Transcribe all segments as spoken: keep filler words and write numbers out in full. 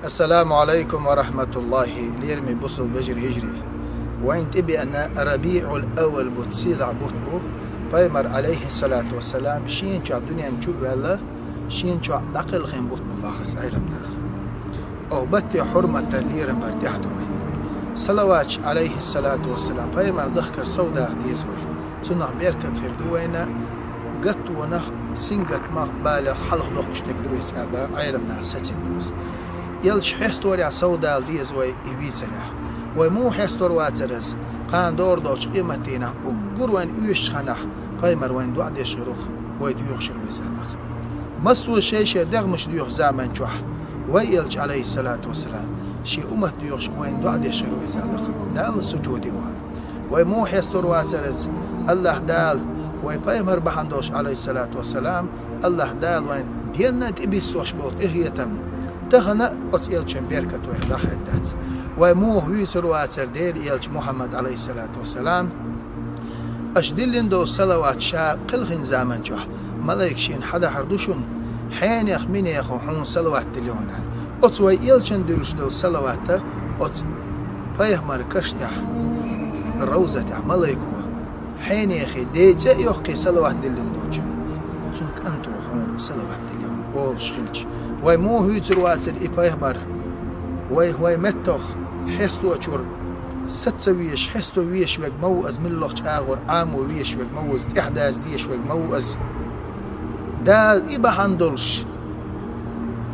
Ассаламу Ӏалайкум ва рахьматуллахӀи, лераме бусалба вежарий, йижарий. Вайна тӀебеана РабиӀул-Аввал бутт, сийлахь бутт бу, пайхамар, Ӏалайхи ссалату вассалам, шена чохь дуьнен чу а ваьлла, шена чохь дӀакхелхина бутт бу боху аса Ӏеламнаха. Оха батте хьурматан лерам бар тӀехь ду вайн. Салаваташ, Ӏалайхи ссалату вассалам, пайхамар дахкар сов дала деза вай. Цунах беркат хир ду вайна, гатонах, сингаттамах, балех хьалха доккхуш дерг ду иза аьлла, Ӏеламнаха сацина ду иза. Элча хьесторехь сов дала деза вай и вийцарехь. Вай муха хьестор вацара иза, кхана догӀур долчу къематдийнахь, уггар вайна оьшучу хенахь, пайхамар вайна доӀа деш хир ву-кх, вай доьхуш хир ву иза аьлла-кх. Массо а шай-шайн дегӀмаш доьхучу заман чохь, вай элча, Ӏалайхи ссалату вассалам, шен уммат доьхуш вайна доӀа деш хир ву иза аьлла-кх, Далла сужуде вахана. Вай муха хьестор вацара иза, АллахӀ Дала, вай пайхамар бахьана долуш, Ӏалайхи ссалату вассалам, АллахӀ Дала вайна денна а тӀебиссош болу къинхетам, тахана а оцу элчан беркат вайх дӀахаьдда дац. Вай муха вуьйцур вацара Делан элча Мухьаммад, Ӏалайхи ссалату вассалам, аша диллина долу салават ша кхелхина заман чохь, малайка шена хьадахьар ду шуна, хьенех, минех хьуна салават диллина аьлла. Оцу вай элчана дуьллуш долу салават а оцу пайхамар каш тӀехь, равза тӀехь малайко, хьенехе, Делан цӀе а йоккхий салават диллина долчунна, цуьнан кӀанто хьуна салават диллина олуш хилча, вай муха вуьйцур вацара и пайхамар? Вай, вай меттах хьесточуьра саца ца везаш, хьесто везаш верг ма ву иза, муьлххачу агӀор Ӏамо везаш верг ма ву иза, тӀаьхьадаза дезаш верг ма ву иза. Дала и бахьана долуш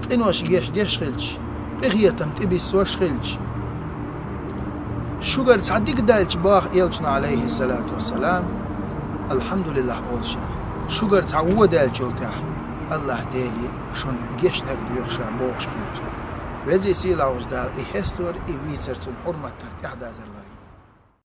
къинош гечдеш хилча, къинхетам тӀебиссош хилча, шуьгара цхьа дика даьлча боху элчано, Ӏалайхи ссалату вассалам, алхьамдулиллахӀ олу ша. Шуьгара цхьа вон даьллачул тӀаьхьа, АллахӀ Деле шуна гечдар доьху ша бохуш хилча. Веза, сийлахь волчу Дала и хьестор, и вийцар, цуьнан хьурмат дар тӀаьхьадазар